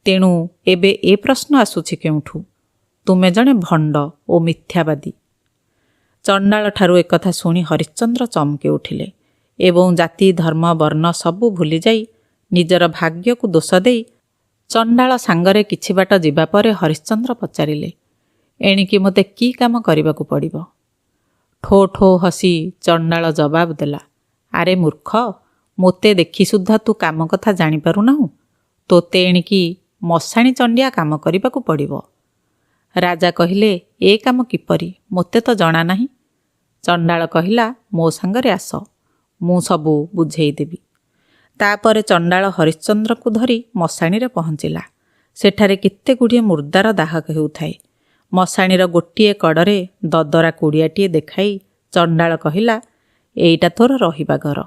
ତେଣୁ ଏବେ ଏ ପ୍ରଶ୍ନ ଆସୁଛି କେଉଁଠୁ? ତୁମେ ଜଣେ ଭଣ୍ଡ ଓ ମିଥ୍ୟାବାଦୀ। ଚଣ୍ଡାଳଠାରୁ ଏକଥା ଶୁଣି ହରିଶ୍ଚନ୍ଦ୍ର ଚମକି ଉଠିଲେ ଏବଂ ଜାତି, ଧର୍ମ, ବର୍ଣ୍ଣ ସବୁ ଭୁଲିଯାଇ ନିଜର ଭାଗ୍ୟକୁ ଦୋଷ ଦେଇ ଚଣ୍ଡାଳ ସାଙ୍ଗରେ କିଛି ବାଟ ଯିବା ପରେ ହରିଶ୍ଚନ୍ଦ୍ର ପଚାରିଲେ, ଏଣିକି ମୋତେ କି କାମ କରିବାକୁ ପଡ଼ିବ? ଠୋ ଠୋ ହସି ଚଣ୍ଡାଳ ଜବାବ ଦେଲା, ଆରେ ମୂର୍ଖ, ମୋତେ ଦେଖି ସୁଦ୍ଧା ତୁ କାମ କଥା ଜାଣିପାରୁନାହୁଁ? ତୋତେ ଏଣିକି ମଶାଣି ଚଣ୍ଡିଆ କାମ କରିବାକୁ ପଡ଼ିବ। ରାଜା କହିଲେ, ଏ କାମ କିପରି? ମୋତେ ତ ଜଣା ନାହିଁ। ଚଣ୍ଡାଳ କହିଲା, ମୋ ସାଙ୍ଗରେ ଆସ, ମୁଁ ସବୁ ବୁଝେଇଦେବି। ତାପରେ ଚଣ୍ଡାଳ ହରିଶ୍ଚନ୍ଦ୍ରଙ୍କୁ ଧରି ମଶାଣିରେ ପହଞ୍ଚିଲା। ସେଠାରେ କେତେ ଗୁଡ଼ିଏ ମୁର୍ଦ୍ଦାର ଦାହ ହେଉଥାଏ। ମଶାଣିର ଗୋଟିଏ କଡ଼ରେ ଦଦରା କୁଡ଼ିଆଟିଏ ଦେଖାଇ ଚଣ୍ଡାଳ କହିଲା, ଏଇଟା ତୋର ରହିବା ଘର।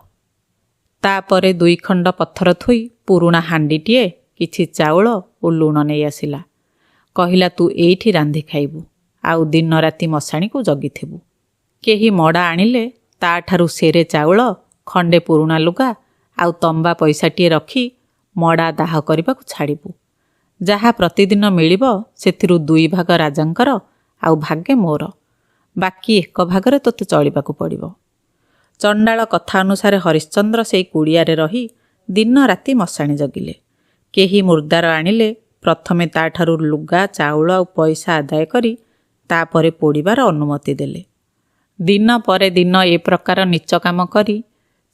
ତାପରେ ଦୁଇ ଖଣ୍ଡ ପଥର ଥୋଇ ପୁରୁଣା ହାଣ୍ଡିଟିଏ, କିଛି ଚାଉଳ ଓ ଲୁଣ ନେଇ ଆସିଲା। କହିଲା, ତୁ ଏଇଠି ରାନ୍ଧି ଖାଇବୁ ଆଉ ଦିନ ରାତି ମଶାଣିକୁ ଜଗିଥିବୁ। କେହି ମଡ଼ା ଆଣିଲେ ତାଠାରୁ ସେରେ ଚାଉଳ, ଖଣ୍ଡେ ପୁରୁଣା ଲୁଗା ଆଉ ତମ୍ବା ପଇସାଟିଏ ରଖି ମଡ଼ା ଦାହ କରିବାକୁ ଛାଡ଼ିବୁ। ଯାହା ପ୍ରତିଦିନ ମିଳିବ ସେଥିରୁ ଦୁଇ ଭାଗ ରାଜାଙ୍କର ଆଉ ଭାଗେ ମୋର, ବାକି ଏକ ଭାଗରେ ତୋତେ ଚଳିବାକୁ ପଡ଼ିବ। ଚଣ୍ଡାଳ କଥା ଅନୁସାରେ ହରିଶ୍ଚନ୍ଦ୍ର ସେଇ କୁଡ଼ିଆରେ ରହି ଦିନ ରାତି ମଶାଣି ଜଗିଲେ। କେହି ମୁର୍ଦ୍ଦାର ଆଣିଲେ ପ୍ରଥମେ ତାଠାରୁ ଲୁଗା, ଚାଉଳ ଆଉ ପଇସା ଆଦାୟ କରି ତାପରେ ପୋଡ଼ିବାର ଅନୁମତି ଦେଲେ। ଦିନ ପରେ ଦିନ ଏ ପ୍ରକାର ନୀଚ କାମ କରି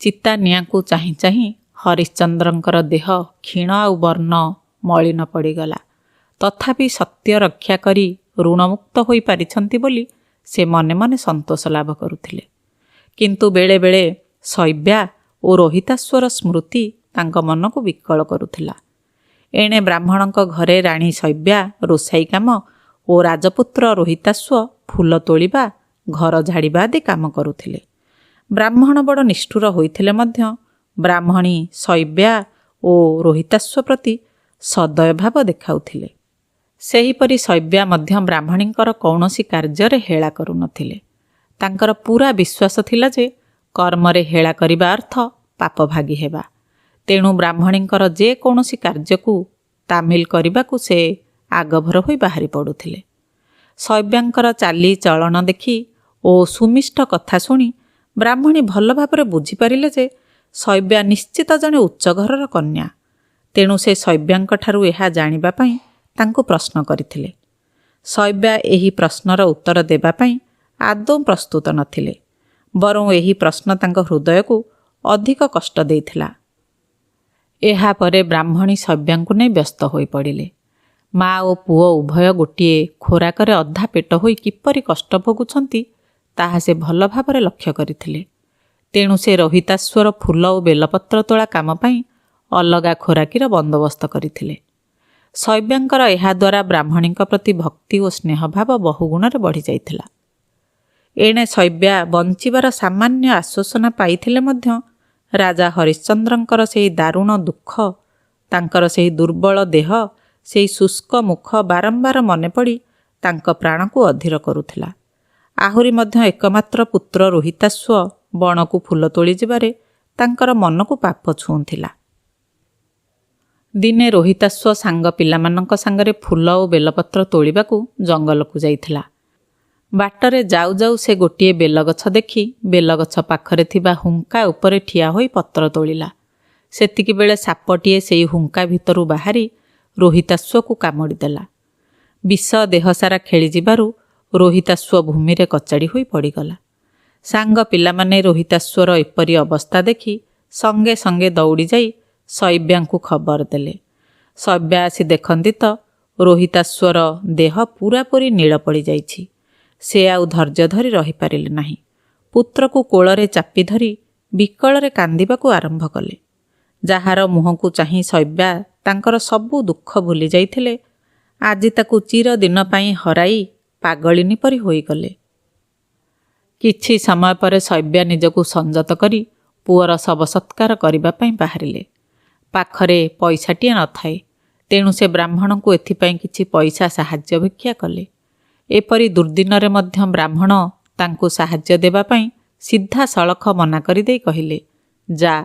ଚିତା ନିଆଁକୁ ଚାହିଁ ଚାହିଁ ହରିଶ୍ଚନ୍ଦ୍ରଙ୍କର ଦେହ କ୍ଷୀଣ ଆଉ ବର୍ଣ୍ଣ ମଳିନ ପଡ଼ିଗଲା। ତଥାପି ସତ୍ୟ ରକ୍ଷା କରି ଋଣମୁକ୍ତ ହୋଇପାରିଛନ୍ତି ବୋଲି ସେ ମନେ ମନେ ସନ୍ତୋଷ ଲାଭ କରୁଥିଲେ। କିନ୍ତୁ ବେଳେବେଳେ ଶୈବ୍ୟା ଓ ରୋହିତାଶ୍ୱର ସ୍ମୃତି ତାଙ୍କ ମନକୁ ବିକଳ କରୁଥିଲା। ଏଣେ ବ୍ରାହ୍ମଣଙ୍କ ଘରେ ରାଣୀ ଶୈବ୍ୟା ରୋଷାଇ କାମ ଓ ରାଜପୁତ୍ର ରୋହିତାଶ୍ୱ ଫୁଲ ତୋଳିବା, ଘର ଝାଡ଼ିବା ଆଦି କାମ କରୁଥିଲେ। ବ୍ରାହ୍ମଣ ବଡ଼ ନିଷ୍ଠୁର ହୋଇଥିଲେ ମଧ୍ୟ ବ୍ରାହ୍ମଣୀ ଶୈବ୍ୟା ଓ ରୋହିତାଶ୍ୱ ପ୍ରତି ସଦୟ ଭାବ ଦେଖାଉଥିଲେ। ସେହିପରି ଶୈବ୍ୟା ମଧ୍ୟ ବ୍ରାହ୍ମଣୀଙ୍କର କୌଣସି କାର୍ଯ୍ୟରେ ହେଳା କରୁନଥିଲେ। ତାଙ୍କର ପୂରା ବିଶ୍ୱାସ ଥିଲା ଯେ କର୍ମରେ ହେଳା କରିବା ଅର୍ଥ ପାପ ଭାଗି ହେବା। ତେଣୁ ବ୍ରାହ୍ମଣୀଙ୍କର ଯେକୌଣସି କାର୍ଯ୍ୟକୁ ତାମିଲ କରିବାକୁ ସେ ଆଗଭର ହୋଇ ବାହାରି ପଡ଼ୁଥିଲେ। ଶୈବ୍ୟାଙ୍କର ଚାଲି ଚଳନ ଦେଖି ଓ ସୁମିଷ୍ଟ କଥା ଶୁଣି ବ୍ରାହ୍ମଣୀ ଭଲ ଭାବରେ ବୁଝିପାରିଲେ ଯେ ଶୈବ୍ୟା ନିଶ୍ଚିତ ଜଣେ ଉଚ୍ଚ ଘରର କନ୍ୟା। ତେଣୁ ସେ ଶୈବ୍ୟାଙ୍କଠାରୁ ଏହା ଜାଣିବା ପାଇଁ ତାଙ୍କୁ ପ୍ରଶ୍ନ କରିଥିଲେ। ଶୈବ୍ୟା ଏହି ପ୍ରଶ୍ନର ଉତ୍ତର ଦେବା ପାଇଁ ଆଦୌ ପ୍ରସ୍ତୁତ ନଥିଲେ, ବରଂ ଏହି ପ୍ରଶ୍ନ ତାଙ୍କ ହୃଦୟକୁ ଅଧିକ କଷ୍ଟ ଦେଇଥିଲା। ଏହାପରେ ବ୍ରାହ୍ମଣୀ ଶୈବ୍ୟାଙ୍କୁ ନେଇ ବ୍ୟସ୍ତ ହୋଇପଡ଼ିଲେ। ମା ଓ ପୁଅ ଉଭୟ ଗୋଟିଏ ଖୋରାକରେ ଅଧା ପେଟ ହୋଇ କିପରି କଷ୍ଟ ଭୋଗୁଛନ୍ତି ତାହା ସେ ଭଲ ଭାବରେ ଲକ୍ଷ୍ୟ କରିଥିଲେ। ତେଣୁ ସେ ରୋହିତାଶ୍ୱର ଫୁଲ ଓ ବେଲପତ୍ର ତୋଳା କାମ ପାଇଁ ଅଲଗା ଖୋରାକିର ବନ୍ଦୋବସ୍ତ କରିଥିଲେ। ଶୈବ୍ୟାଙ୍କର ଏହାଦ୍ୱାରା ବ୍ରାହ୍ମଣୀଙ୍କ ପ୍ରତି ଭକ୍ତି ଓ ସ୍ନେହଭାବ ବହୁଗୁଣରେ ବଢ଼ିଯାଇଥିଲା। ଏଣେ ଶୈବ୍ୟା ବଞ୍ଚିବାର ସାମାନ୍ୟ ଆଶ୍ୱାସନା ପାଇଥିଲେ ମଧ୍ୟ ରାଜା ହରିଶ୍ଚନ୍ଦ୍ରଙ୍କର ସେହି ଦାରୁଣ ଦୁଃଖ, ତାଙ୍କର ସେହି ଦୁର୍ବଳ ଦେହ, ସେହି ଶୁଷ୍କ ମୁଖ ବାରମ୍ବାର ମନେ ପଡ଼ି ତାଙ୍କ ପ୍ରାଣକୁ ଅଧୀର କରୁଥିଲା। ଆହୁରି ମଧ୍ୟ ଏକମାତ୍ର ପୁତ୍ର ରୋହିତାଶ୍ୱ ବଣକୁ ଫୁଲ ତୋଳିଯିବାରେ ତାଙ୍କର ମନକୁ ପାପ ଛୁଉଁଥିଲା। ଦିନେ ରୋହିତାଶ୍ୱ ସାଙ୍ଗ ପିଲାମାନଙ୍କ ସାଙ୍ଗରେ ଫୁଲ ଓ ବେଲପତ୍ର ତୋଳିବାକୁ ଜଙ୍ଗଲକୁ ଯାଇଥିଲା। ବାଟରେ ଯାଉ ଯାଉ ସେ ଗୋଟିଏ ବେଲଗଛ ଦେଖି ବେଲଗଛ ପାଖରେ ଥିବା ହୁଙ୍କା ଉପରେ ଠିଆ ହୋଇ ପତ୍ର ତୋଳିଲା। ସେତିକିବେଳେ ସାପଟିଏ ସେଇ ହୁଙ୍କା ଭିତରୁ ବାହାରି ରୋହିତାଶ୍ୱକୁ କାମୁଡ଼ିଦେଲା। ବିଷ ଦେହସାରା ଖେଳିଯିବାରୁ ରୋହିତାଶ୍ୱ ଭୂମିରେ କଚାଡ଼ି ହୋଇ ପଡ଼ିଗଲା। ସାଙ୍ଗ ପିଲାମାନେ ରୋହିତାଶ୍ୱର ଏପରି ଅବସ୍ଥା ଦେଖି ସଙ୍ଗେ ସଙ୍ଗେ ଦୌଡ଼ି ଯାଇ ଶୈବ୍ୟାଙ୍କୁ ଖବର ଦେଲେ। ଶୈବ୍ୟା ଆସି ଦେଖନ୍ତି ତ ରୋହିତାଶ୍ୱର ଦେହ ପୂରାପୂରି ନୀଳ ପଡ଼ିଯାଇଛି। ସେ ଆଉ ଧୈର୍ଯ୍ୟ ଧରି ରହିପାରିଲେ ନାହିଁ। ପୁତ୍ରକୁ କୋଳରେ ଚାପି ଧରି ବିକଳରେ କାନ୍ଦିବାକୁ ଆରମ୍ଭ କଲେ। ଯାହାର ମୁହଁକୁ ଚାହିଁ ଶୈବ୍ୟା ତାଙ୍କର ସବୁ ଦୁଃଖ ଭୁଲି ଯାଇଥିଲେ, ଆଜି ତାକୁ ଚିରଦିନ ପାଇଁ ହରାଇ ପାଗଳିନୀ ପରି ହୋଇଗଲେ। କିଛି ସମୟ ପରେ ଶୈବ୍ୟା ନିଜକୁ ସଂଯତ କରି ପୁଅର ଶବ ସତ୍କାର କରିବା ପାଇଁ ବାହାରିଲେ। ପାଖରେ ପଇସାଟିଏ ନଥାଏ, ତେଣୁ ସେ ବ୍ରାହ୍ମଣଙ୍କୁ ଏଥିପାଇଁ କିଛି ପଇସା ସାହାଯ୍ୟ ଭିକ୍ଷା କଲେ। ଏପରି ଦୁର୍ଦିନରେ ମଧ୍ୟ ବ୍ରାହ୍ମଣ ତାଙ୍କୁ ସାହାଯ୍ୟ ଦେବା ପାଇଁ ସିଧାସଳଖ ମନା କରିଦେଇ କହିଲେ, ଯା,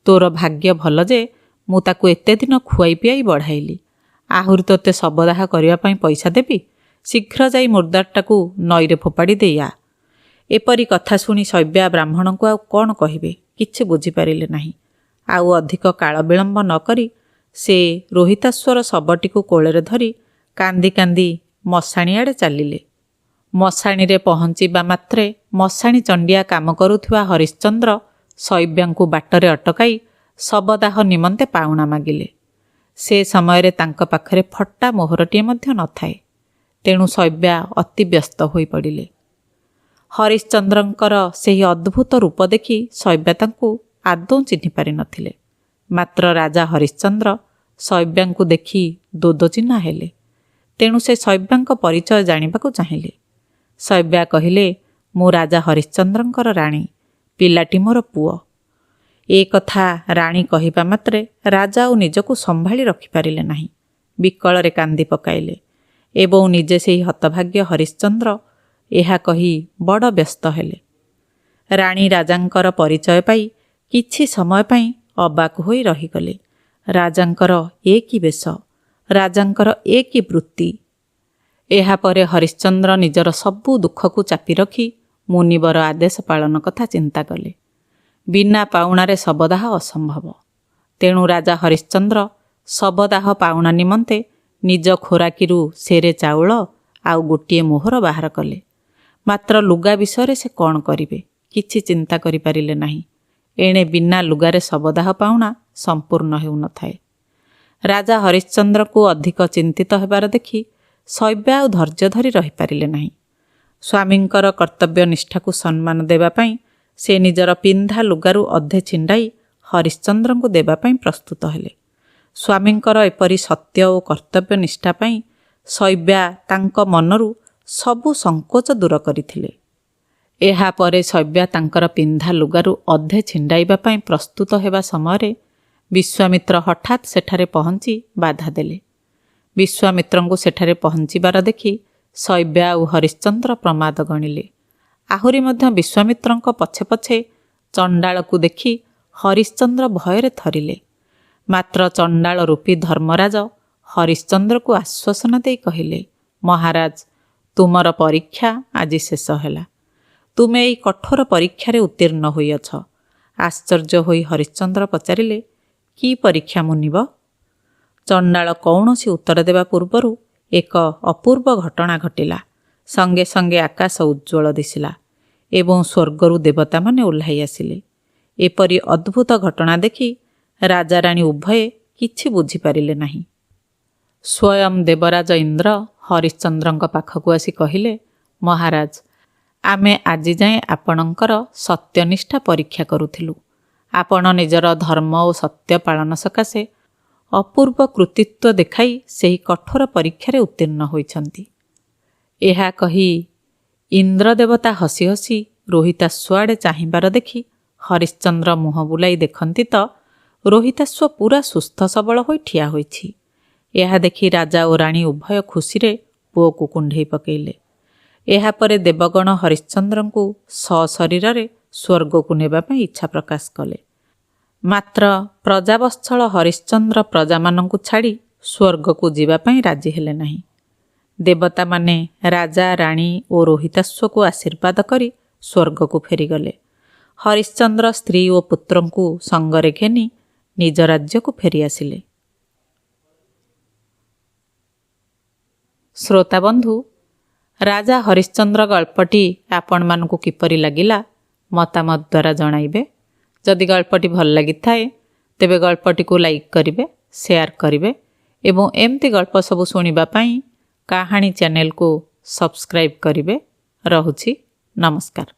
ତୋର ଭାଗ୍ୟ ଭଲ ଯେ ମୁଁ ତାକୁ ଏତେ ଦିନ ଖୁଆଇ ପିଆଇ ବଢ଼ାଇଲି। ଆହୁରି ତୋତେ ଶବଦାହ କରିବା ପାଇଁ ପଇସା ଦେବି? ଶୀଘ୍ର ଯାଇ ମୁର୍ଦ୍ଦାରଟାକୁ ନଈରେ ଫୋପାଡ଼ି ଦେଇ ଆ। ଏପରି କଥା ଶୁଣି ଶୈବ୍ୟା ବ୍ରାହ୍ମଣଙ୍କୁ ଆଉ କ'ଣ କହିବେ କିଛି ବୁଝିପାରିଲେ ନାହିଁ। ଆଉ ଅଧିକ କାଳ ବିଳମ୍ବ ନ କରି ସେ ରୋହିତାଶ୍ୱର ଶବଟିକୁ କୋଳରେ ଧରି କାନ୍ଦି କାନ୍ଦି ମଶାଣି ଆଡ଼େ ଚାଲିଲେ। ମଶାଣିରେ ପହଞ୍ଚିବା ମାତ୍ରେ ମଶାଣି ଚଣ୍ଡିଆ କାମ କରୁଥିବା ହରିଶ୍ଚନ୍ଦ୍ର ଶୈବ୍ୟାଙ୍କୁ ବାଟରେ ଅଟକାଇ ଶବଦାହ ନିମନ୍ତେ ପାଉଣା ମାଗିଲେ। ସେ ସମୟରେ ତାଙ୍କ ପାଖରେ ଫଟା ମୋହରଟିଏ ମଧ୍ୟ ନଥାଏ। ତେଣୁ ଶୈବ୍ୟା ଅତି ବ୍ୟସ୍ତ ହୋଇପଡ଼ିଲେ। ହରିଶ୍ଚନ୍ଦ୍ରଙ୍କର ସେହି ଅଦ୍ଭୁତ ରୂପ ଦେଖି ଶୈବ୍ୟା ତାଙ୍କୁ ଆଦୌ ଚିହ୍ନି ପାରିନଥିଲେ। ମାତ୍ର ରାଜା ହରିଶ୍ଚନ୍ଦ୍ର ଶୈବ୍ୟାଙ୍କୁ ଦେଖି ଦୋଦଚିହ୍ନା ହେଲେ। ତେଣୁ ସେ ଶୈବ୍ୟାଙ୍କ ପରିଚୟ ଜାଣିବାକୁ ଚାହିଁଲେ। ଶୈବ୍ୟା କହିଲେ, ମୁଁ ରାଜା ହରିଶ୍ଚନ୍ଦ୍ରଙ୍କର ରାଣୀ, ପିଲାଟି ମୋର ପୁଅ। ଏ କଥା ରାଣୀ କହିବା ମାତ୍ରେ ରାଜା ଆଉ ନିଜକୁ ସମ୍ଭାଳି ରଖିପାରିଲେ ନାହିଁ। ବିକଳରେ କାନ୍ଦି ପକାଇଲେ ଏବଂ ନିଜେ ସେହି ହତଭାଗ୍ୟ ହରିଶ୍ଚନ୍ଦ୍ର ଏହା କହି ବଡ଼ ବ୍ୟସ୍ତ ହେଲେ। ରାଣୀ ରାଜାଙ୍କର ପରିଚୟ ପାଇ କିଛି ସମୟ ପାଇଁ ଅବାକ୍ ହୋଇ ରହିଗଲେ। ରାଜାଙ୍କର ଏ କି ବେଶ, ରାଜାଙ୍କର ଏ କି ବୃତ୍ତି! ଏହାପରେ ହରିଶ୍ଚନ୍ଦ୍ର ନିଜର ସବୁ ଦୁଃଖକୁ ଚାପି ରଖି ମୁନିବର ଆଦେଶ ପାଳନ କଥା ଚିନ୍ତା କଲେ। ବିନା ପାଉଣାରେ ଶବଦାହ ଅସମ୍ଭବ। ତେଣୁ ରାଜା ହରିଶ୍ଚନ୍ଦ୍ର ଶବଦାହ ପାଉଣା ନିମନ୍ତେ ନିଜ ଖୋରାକିରୁ ସେରେ ଚାଉଳ ଆଉ ଗୋଟିଏ ମୋହର ବାହାର କଲେ। ମାତ୍ର ଲୁଗା ବିଷୟରେ ସେ କ'ଣ କରିବେ କିଛି ଚିନ୍ତା କରିପାରିଲେ ନାହିଁ। ଏଣେ ବିନା ଲୁଗାରେ ଶବଦାହ ପାଉଣା ସମ୍ପୂର୍ଣ୍ଣ ହେଉନଥାଏ। ରାଜା ହରିଶ୍ଚନ୍ଦ୍ରକୁ ଅଧିକ ଚିନ୍ତିତ ହେବାର ଦେଖି ଶୈବ୍ୟା ଆଉ ଧୈର୍ଯ୍ୟ ଧରି ରହିପାରିଲେ ନାହିଁ। ସ୍ୱାମୀଙ୍କର କର୍ତ୍ତବ୍ୟ ନିଷ୍ଠାକୁ ସମ୍ମାନ ଦେବା ପାଇଁ ସେ ନିଜର ପିନ୍ଧା ଲୁଗାରୁ ଅଧେ ଛିଣ୍ଡାଇ ହରିଶ୍ଚନ୍ଦ୍ରଙ୍କୁ ଦେବା ପାଇଁ ପ୍ରସ୍ତୁତ ହେଲେ। ସ୍ୱାମୀଙ୍କର ଏପରି ସତ୍ୟ ଓ କର୍ତ୍ତବ୍ୟ ନିଷ୍ଠା ପାଇଁ ଶୈବ୍ୟା ତାଙ୍କ ମନରୁ ସବୁ ସଙ୍କୋଚ ଦୂର କରିଥିଲେ। ଏହାପରେ ଶୈବ୍ୟା ତାଙ୍କର ପିନ୍ଧା ଲୁଗାରୁ ଅଧେ ଛିଣ୍ଡାଇବା ପାଇଁ ପ୍ରସ୍ତୁତ ହେବା ସମୟରେ ବିଶ୍ୱାମିତ୍ର ହଠାତ୍ ସେଠାରେ ପହଞ୍ଚି ବାଧା ଦେଲେ। ବିଶ୍ୱାମିତ୍ରଙ୍କୁ ସେଠାରେ ପହଞ୍ଚିବାର ଦେଖି ଶୈବ୍ୟା ଆଉ ହରିଶ୍ଚନ୍ଦ୍ର ପ୍ରମାଦ ଗଣିଲେ। ଆହୁରି ମଧ୍ୟ ବିଶ୍ୱାମିତ୍ରଙ୍କ ପଛେ ପଛେ ଚଣ୍ଡାଳକୁ ଦେଖି ହରିଶ୍ଚନ୍ଦ୍ର ଭୟରେ ଥରିଲେ। ମାତ୍ର ଚଣ୍ଡାଳ ରୂପୀ ଧର୍ମରାଜ ହରିଶ୍ଚନ୍ଦ୍ରକୁ ଆଶ୍ୱାସନା ଦେଇ କହିଲେ, ମହାରାଜ, ତୁମର ପରୀକ୍ଷା ଆଜି ଶେଷ ହେଲା। ତୁମେ ଏହି କଠୋର ପରୀକ୍ଷାରେ ଉତ୍ତୀର୍ଣ୍ଣ ହୋଇଅଛ। ଆଶ୍ଚର୍ଯ୍ୟ ହୋଇ ହରିଶ୍ଚନ୍ଦ୍ର ପଚାରିଲେ, କି ପରୀକ୍ଷା ମୁନିବ? ଚଣ୍ଡାଳ କୌଣସି ଉତ୍ତର ଦେବା ପୂର୍ବରୁ ଏକ ଅପୂର୍ବ ଘଟଣା ଘଟିଲା। ସଙ୍ଗେ ସଙ୍ଗେ ଆକାଶ ଉଜ୍ଜ୍ୱଳ ଦିଶିଲା ଏବଂ ସ୍ୱର୍ଗରୁ ଦେବତାମାନେ ଓହ୍ଲାଇ ଆସିଲେ। ଏପରି ଅଦ୍ଭୁତ ଘଟଣା ଦେଖି ରାଜାରାଣୀ ଉଭୟେ କିଛି ବୁଝିପାରିଲେ ନାହିଁ। ସ୍ୱୟଂ ଦେବରାଜ ଇନ୍ଦ୍ର ହରିଶ୍ଚନ୍ଦ୍ରଙ୍କ ପାଖକୁ ଆସି କହିଲେ, ମହାରାଜ, ଆମେ ଆଜି ଯାଏଁ ଆପଣଙ୍କର ସତ୍ୟନିଷ୍ଠା ପରୀକ୍ଷା କରୁଥିଲୁ। ଆପଣ ନିଜର ଧର୍ମ ଓ ସତ୍ୟ ପାଳନ ସକାଶେ ଅପୂର୍ବ କୃତିତ୍ୱ ଦେଖାଇ ସେହି କଠୋର ପରୀକ୍ଷାରେ ଉତ୍ତୀର୍ଣ୍ଣ ହୋଇଛନ୍ତି। ଏହା କହି ଇନ୍ଦ୍ରଦେବତା ହସି ହସି ରୋହିତାଶ୍ୱ ଆଡ଼େ ଚାହିଁବାର ଦେଖି ହରିଶ୍ଚନ୍ଦ୍ର ମୁହଁ ବୁଲାଇ ଦେଖନ୍ତି ତ ରୋହିତାଶ୍ୱ ପୁରା ସୁସ୍ଥ ସବଳ ହୋଇ ଠିଆ ହୋଇଛି। ଏହା ଦେଖି ରାଜା ଓ ରାଣୀ ଉଭୟ ଖୁସିରେ ପୁଅକୁ କୁଣ୍ଢେଇ ପକାଇଲେ। ଏହାପରେ ଦେବଗଣ ହରିଶ୍ଚନ୍ଦ୍ରଙ୍କୁ ସଶରୀରରେ ସ୍ୱର୍ଗକୁ ନେବା ପାଇଁ ଇଚ୍ଛା ପ୍ରକାଶ କଲେ। ମାତ୍ର ପ୍ରଜାବତ୍ସଳ ହରିଶ୍ଚନ୍ଦ୍ର ପ୍ରଜାମାନଙ୍କୁ ଛାଡ଼ି ସ୍ୱର୍ଗକୁ ଯିବା ପାଇଁ ରାଜି ହେଲେ ନାହିଁ। ଦେବତାମାନେ ରାଜା, ରାଣୀ ଓ ରୋହିତାଶ୍ୱକୁ ଆଶୀର୍ବାଦ କରି ସ୍ୱର୍ଗକୁ ଫେରିଗଲେ। ହରିଶ୍ଚନ୍ଦ୍ର ସ୍ତ୍ରୀ ଓ ପୁତ୍ରଙ୍କୁ ସଙ୍ଗରେ ଘେନି ନିଜ ରାଜ୍ୟକୁ ଫେରିଆସିଲେ। ଶ୍ରୋତାବନ୍ଧୁ, ରାଜା ହରିଶ୍ଚନ୍ଦ୍ର ଗଳ୍ପଟି ଆପଣମାନଙ୍କୁ କିପରି ଲାଗିଲା ମତାମତ ଦ୍ୱାରା ଜଣାଇବେ। ଯଦି ଗଳ୍ପଟି ଭଲ ଲାଗିଥାଏ ତେବେ ଗଳ୍ପଟିକୁ ଲାଇକ୍ କରିବେ, ସେୟାର କରିବେ ଏବଂ ଏମିତି ଗଳ୍ପ ସବୁ ଶୁଣିବା ପାଇଁ କାହାଣୀ ଚ୍ୟାନେଲକୁ ସବସ୍କ୍ରାଇବ୍ କରିବେ। ରହୁଛି, ନମସ୍କାର।